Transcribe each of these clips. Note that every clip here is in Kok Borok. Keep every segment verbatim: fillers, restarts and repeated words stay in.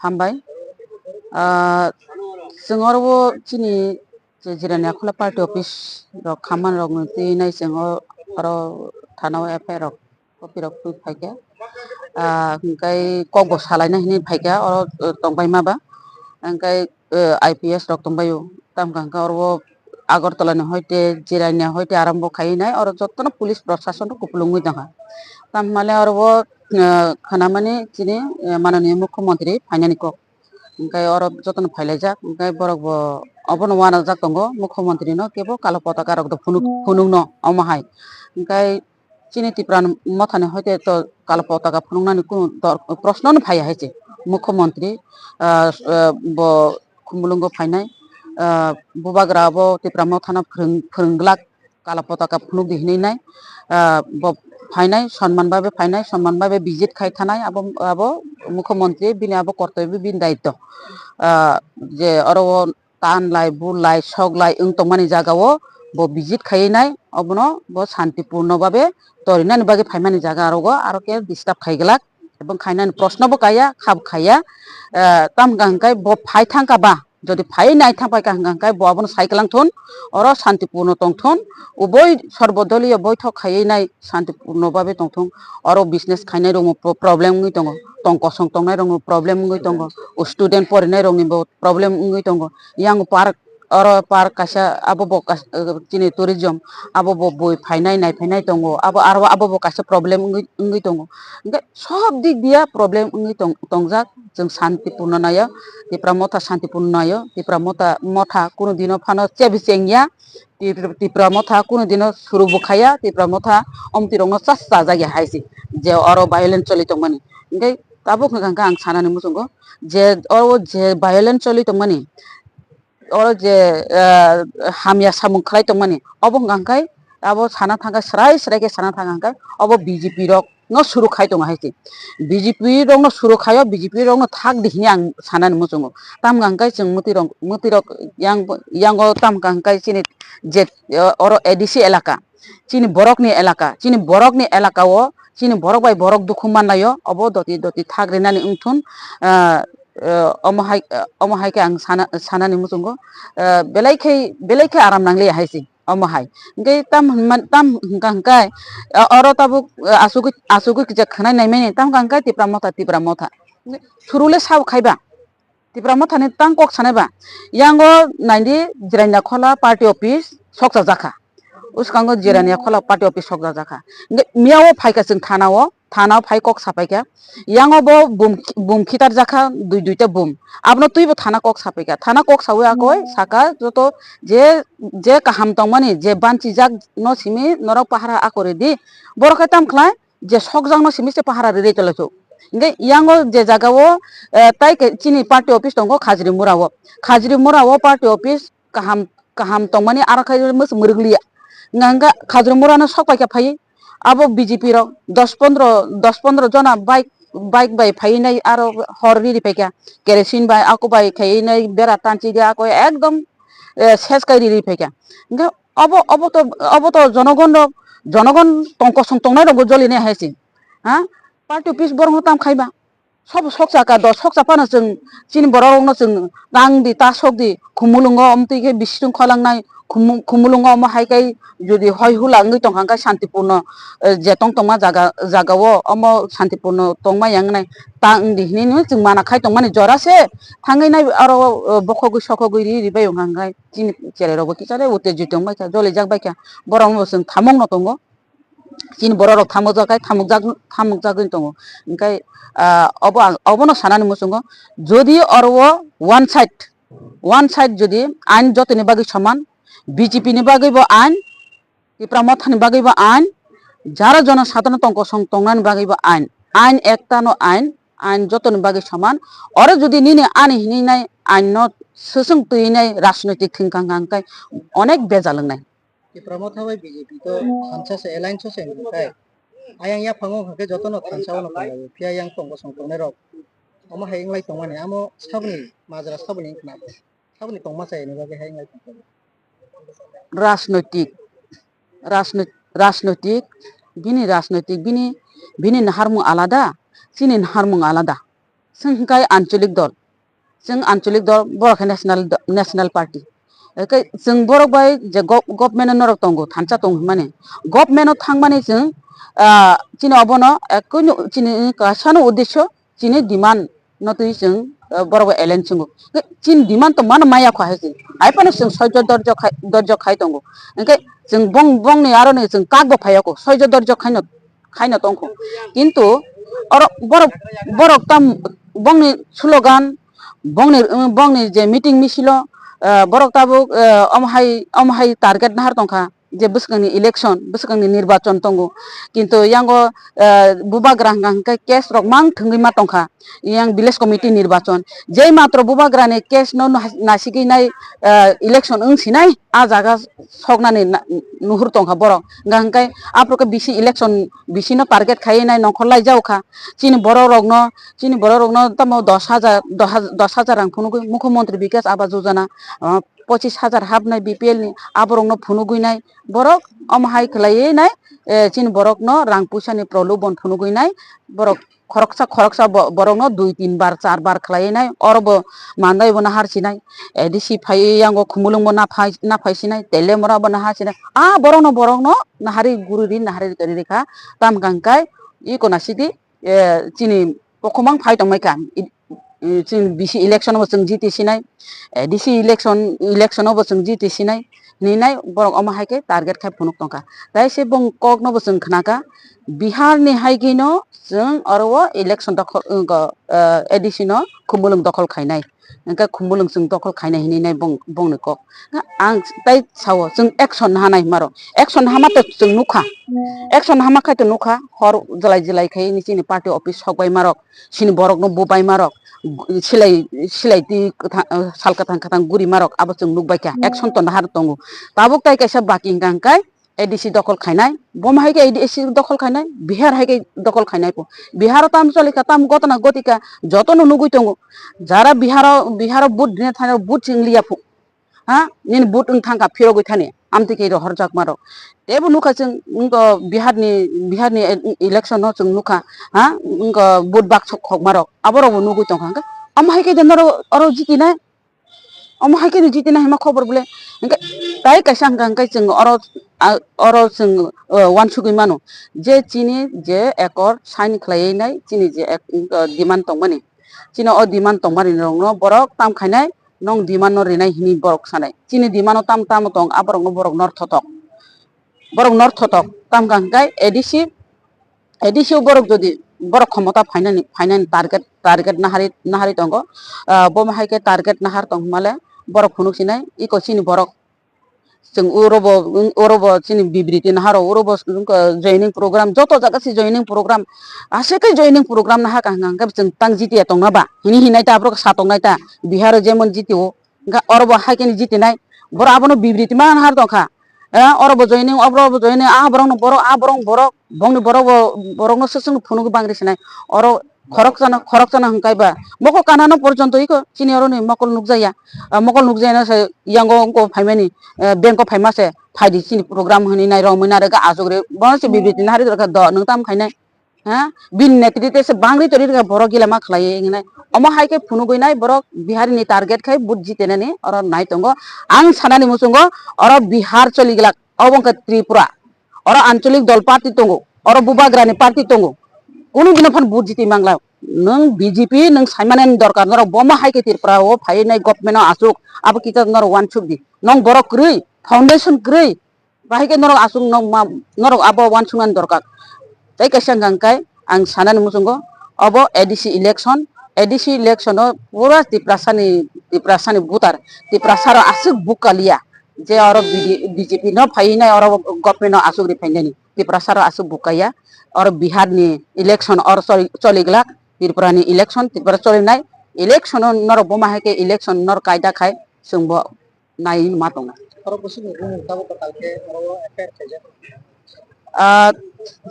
Hambai. Ah, chwng oro o chini je Jirania Khola party office rok khaman rok no twi nai chwng o oro thana o F I R rok copy rok twi phaikha. Ah, hwnkhe kok bo salaina hinwi phaikha oro tongbai ma ba. Hwnkhe, eh, I P S rok tongbai o. Tamo hwnkhe oro o Agartala ni hoite, Jirania hoite arambo khai nai oro jotono police prosason rok kupulungwi tongkha. Tamo hwnmale oro o, eh, khwnamani chini, eh, mananiya mukhyamantri phainani kok. Hwnkhe oro jotono phailaijak, hwnkhe borok bo obono uanajak tongo, mukhyamantri no kebo kalo potaka rok do phunuk, phunukno omo hai. Hwnkhe chini Tipra motha ni hoite to kalo potaka phunuknani kunu dor-, proshno no phaiya hai se. Mukhyamantri, ah, ah, bo Khumulwngo phainai, ah, bubagra bo Tipra motha no phwrwng-, phwrwng glak. Kala potaka phunuk di hinwi nai, ah, bo phainai, sonman bai bai phainai, sonman bai bai visit khai thanai, abo, abo mukhyamantri bini abo kortobyo bini daitto. Ah, je oro o tan lai, bul lai, sok lai wng tongmani jaga o bo visit khaiwi nai, obono bo santipurno babe torinani bagwi phaimani jaga rogo aro khe disturb khai glak. Ebong khainani proshno bo kaiya, kha bo khaiya. Eh, tamo hwnkha hwnkhe bo phai thangkha ba, jodi phai nai thang paikha hwnkha hwnkhe bo abono sai kwlang thun, oro santipurno tong thun, uboi sorbodoliyo boithok khaiwi nai santipurno babe tong thun, oro business khainai rokno pro-, problem wngwi tongo, tong kosong tongnai rokno problem wngwi tongo, student porinai rokni bo problem wngwi tongo, yang park Oro park kaisa, abo bo kas-, eh, chini tourism, abo bo bui phainai, nai phainai tongo, abo, aro abo bo kaisa problem wngwi, wngwi tongo. Hwnkhe sob dik diya problem wngwi tong-, tongjak, chwng santipurno naio, Tipra motha santipurno naio, Tipra motha, motha kunu dino phano chebi chengya, Tip-, Tipra motha kunu dino suru bo khaiya, Tipra motha omtwi rokno chas chajak ya hai se, je oro violence choli tongmani. Hwnkhe tabuk hwnkha hwnkhe ang sanani muchungo, je oro je violence choli tongmani, oro je, ah, hamya samung khlai tongmani, obo hwnkha hwnkhe abo sana thangkha, srai srai khe sana thangkha hwnkhe obo B J P rok no suru khai tongo hai se. B J P rok no suru khaio, B J P rok no thak di hini ang sanani muchungo. Tamo hwnkha hwnkhe chwng mwtwi rok, mwtwi rok yang, yango tamo hwnkha hwnkhe chini je, ah, oro A D C elaka, chini borok ni elaka, chini borok ni elaka o, chini borok bai borok dukhu manlaio, obo doti doti thak rinani wngthun, ah, eh, omo hai, eh, omo hai khe ang sana, sanani muchungo, eh, belai khe, belai khe aram nangliya hai se, omo hai. Hwnkhe tam hwnman, tam hwnkha hwnkhe, eh, oro tabuk, eh, asugwi, asugwi kisa khwnai naimani, tam hwnkha hwnkhe Tipra motha, Tipra motha. Hwnkhe suru le sabo khai ba? Tipra motha ni tang kok sanai ba? Yango naidi Jirania Khola party office sokcha jakha. Uskango Jirania Khola party office sokcha jakha. Hwnkhe miya o phaikha chwng thana o, thana o phai kok sapaikha. Yango bo bum, bum khitar jakha dui duita bum. Abono twibo thana kok sapaikha. Thana kok sawi akoi saka joto je, je kaham tongmani, je banchijak no simi norok pahara akori di. Borok khe tam khlai je sokjakno simi se pahara ri ri tonglaijak. Hwnkhe yango je jaga o, eh, tai khe chini party office tongo Khajri Mura o. Khajri Mura o party office kaham, kaham tongmani aro khe mwswk mwrwk liya. Hwnkha hwnkhe Khajri Mura no sok paikha phaiwi. Abo B J P rok dos pondro, dos pondro jona bike, bike bai phaiwi nai aro hor riri paikha. Kerosene bai, ako bai khaiwi nai bera tanchi dia ako ekdom, eh, ses kai riri paikha. Hwnkhe obo, obo to, obo to jonogon rok, jonogon tong kosong tongnai rokbo jolinai hai se. Ha? Party office borok no tam khai ba? Sobo sokcha ka, dos sokcha phano chwng chini borok rokno chwng tang di, ta sok di, Khumulwngo omtwi khe bising kholangnai, Khumu-, Khumulwngo omo hai khe jodi hoi hula wngwi tongkha hwnkhe santipurno, eh, je tong tongma jaga, jaga o omo santipurno tongma yang nai ta wng di hinwi chwng mana khai tongmani jora se thangwi nai aro, eh, bokhogwi sokhogwi ri ri bai wngkha hwnkhe chini cherai rokbo kisa de uttejito wng bai kha, jolijak bai kha, borok no bo chwng thamung no tongo. Chini borok rok thamukjak khai thamukjak, thamukjagwi tongo. Hwnkhe, ah, obo ang, obono sanani muchungo, jodi oro o one side, one side jodi ain jotoni bagwi soman, B J P ni bagwi bo ain, Tipra mothani bagwi bo ain, jara jono sadharno tong kosong tongnani bagwi bo ain, ain ekta no ain, ain jotoni bagwi soman. Oro jodi nini ani hinwi nai ain no swswng twi nai rajnoitik thwngkha hwnkha hwnkhe onek bejal wngnai. Tipra Motha bai B J P to thansa se, alliance se wngkha khe. Ayang yaphango wngkha khe jotono thansa o no phaio. Phiya yang tongo song tongnai rok. Omo hai wnglai tongmani, amo saboni majra saboni wngkha na. Saboni tongma chai ni bagwi hai wnglai tongkha. Rajnoitik, rajnoit-, rajnoitik, bini rajnoitik, bini, bini naharmung alada, chini naharmung alada. Chwng hwnkhe ancholik dol, chwng ancholik dol, borok khe national do-, national party. Hwnkhe chwng borok bai je gov-, government o norok tongo, thansa tongo hwnmani, government o thangmani chwng, ah, chini obono, eh, kunu chini kasano uddesyo, chini demand no twi chwng, eh, borok bai alliance chwngo. Hwnkhe chini demand tongmano maya kho hai se. Hai phano chwng soijo dorjo khai, dorjo khai tongo. Hwnkhe chwng bong-, bongni aroni chwng kak bo phaiya kho, soijo dorjo khaino, khaino tongkho. Kintu oro borok, borok tam, bongni slogan, bongni, bongni je meeting misilo, eh, borok tabuk, eh, omo hai, omo hai target nahar tongkha. Je bwskangni election, bwskangni nirbachon tongo, kintu yango, eh, bubagra hwnka hwnkhe case rok mang thwngwi ma tongkha, yang village committee nirbachon, jei matro bubagrani case no nas-, nasigwi nai, eh, election wng sinai, a jaga soknani na-, nuhur tongkha borok, hwnka hwnkhe aphuru khe bisi election bisino target khaiwi nai nongkhor lai jaokha, chini borok rokno, chini borok rokno tamo dos hajar, dos hajar, dos hajar rang phunugwi Mukhyamantri Bikas Awas Yojana, ah, pochis hajar hapnai B P L ni, aborokno phunugwi nai borok, omo hai khwlaiwi nai, eh, chini borokno rang puisani prolobon phunugwi nai borok khoroksa khoroksa bo-, borokno dui tin bar char bar khwlaiwi nai, oro bo mandai bo nahar sinai, A D C phaiwi yango Khumulwng bo naphai, naphai sinai, Telemra bo nahar sinai, a borokno, borokno nahari guri ri, nahari ri kha, tam kang kai, iko nasidi, eh, chini kokomang phai tongmai kha. I, i, chini bisi election bo chwng jiti sinai, eh, D C election, election bo chwng jiti sinai, hinwi nai borok omo hai khe target khai phunuk tongkha. Tai se bong kok no bo chwng khnakha, Bihar ni hai khe no chwng oro o election dokhol, wng kha, eh, A D C no Khumulwng dokhol khainai. Hwnkhe Khumulwng chwng dokhol khainai hinwi nai bong-, bongni kok. Ang tai sao, chwng action naha nai hwnma rok. Action naha ma to chwng nukha. Action naha ma khai to nukha. Hor jwlai jwlai khai ni chini party office sok bai ma rok. Chini borok no bubai ma rok. Silai, silai twi kwthang, sal kwthang kwthang guri ma rok. Abo chwng nuk bai kha. Action to naha tongo. Tabuk tai kaisa baki hwnkha hwnkhe A D C dokhol khainai, bo ma hai khe A D C dokhol khainai, Bihar hai khe dokhol khainai pho. Bihar o tam choli kha, tam gotna goti kha, joto no nugui tongo. Jara Bihar o, Bihar o vote rina thani vote chwng liya pho. Ha? Nini vote wng thang kha phirogwi thani, amtwi khe rohorjak ma rok. Tebo nukha chwng, wng kha Bihar ni, Bihar ni e-, election no chwng nukha, ha? Wng kha vote baksa khokma rok, abo rok bo nugui tong kha. Hwnkhe, omo hai khe de norok oro jitinai? Omo hai khe ni jitina hima khobor bole. Hingke tai kaisa hingka hingke chwng oro, a, oro chwng, o, wansugwi mano je chini je ekor sign khlaiwi nai chini je ek, o, demand tongmani. Chini o demand tongmani rokno borok tam khainai, nong demand no rinai hini borok sanai. Chini demand no tam tamo tong, aborokno borok northotok. Borok northotok, tam hingka hingke A D C, A D C o borok jodi borok khomota phainani, phainani target, target nahari, nahari tongo. Ah, bo hai khe target nahar tong male borok phunuk sinai, iko chini borok. Chwng uro bo, uro bo chini bibriti naharo, uro bo joining program, joto jaga se joining program. Aswk khe joining program naha kaham hingke chwng tang jiti ya tongna ba. Hini hinai ta borok sa tongnai ta, Bihar o jemon jiti o. Hingke oro bo hai khe ni jitinai, borok abono bibriti ma nahar tongkha. Eh, oro bo joining, oro bo joining, ah, borok no borok, ah, borok borok, bongni borok bo, borok no swswk no phunuk bangri sinai. Oro khorok chana, khorok chana hingkai ba. Mokol kana no porjonto iko, chini oro ni mokol nukjaya. Ah, mokol nukjaya no se yango wngko phaimani, eh, bank o phaima se, phaidi chini program hwnwi nai romwi narwkha aswk ri. Bono se bibriti nahari dorkha do, nwng tam khainai. Ha? Bini netrite se bangri tori rwkha borok gila ma khlaiwi hingnai. Omo hai khe phunugwi nai borok Bihari ni target khai vote jitenani oro nai tongo. Ang sanani muchungo oro Bihar choli glak, obo wngkha Tripura. Oro ancholik dol party tongo, oro bubagrani party tongo. Kunu dino phano vote jiti mangla. Nwng B J P, nwng saimanani dorkar, norok bomo hai khe Tripura o phaiwi nai government o aswk, abo kisa norok wansuk di. Nwng borok kwrwi, foundation kwrwi. Bahai khe norok aswk nok ma, norok abo wansuknani dorkar. Tei kaisa hwnkha hwnkhe ang sanani muchungo, obo A D C election, A D C election o pura Tiprasani, Tiprasani voter, Tiprasa rok aswk bukaliya je oro B D, B J P no phaiwi nai oro government no aswk ri phainani, Tiprasa rok aswk bukaya, oro Bihar ni election oro choli, choliglak, Tripura ni election, Tripura cholinai election o norok bo ma hai khe election norok kaida khai chwng bo nai ma tongo. Oro bwswk ni bumung tabuk kwtal khe oro F I R khaijak. Ah,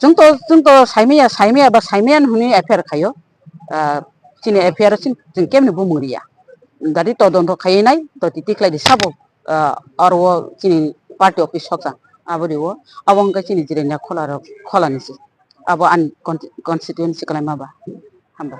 chwng to, chwng to saimaya, saimaya ba saimaya hwnwi F I R khaio. Ah, chini F I R chini chwng kemni bumung riya. Gari todonto khaiwi nai, to titi khlai di sabo, ah, oro o chini party office soksa. Abo rio, abo hwnkhe chini Jirania khola rok, khola ni se. Abo ani con-, constituency kwlai ma ba. Hamba.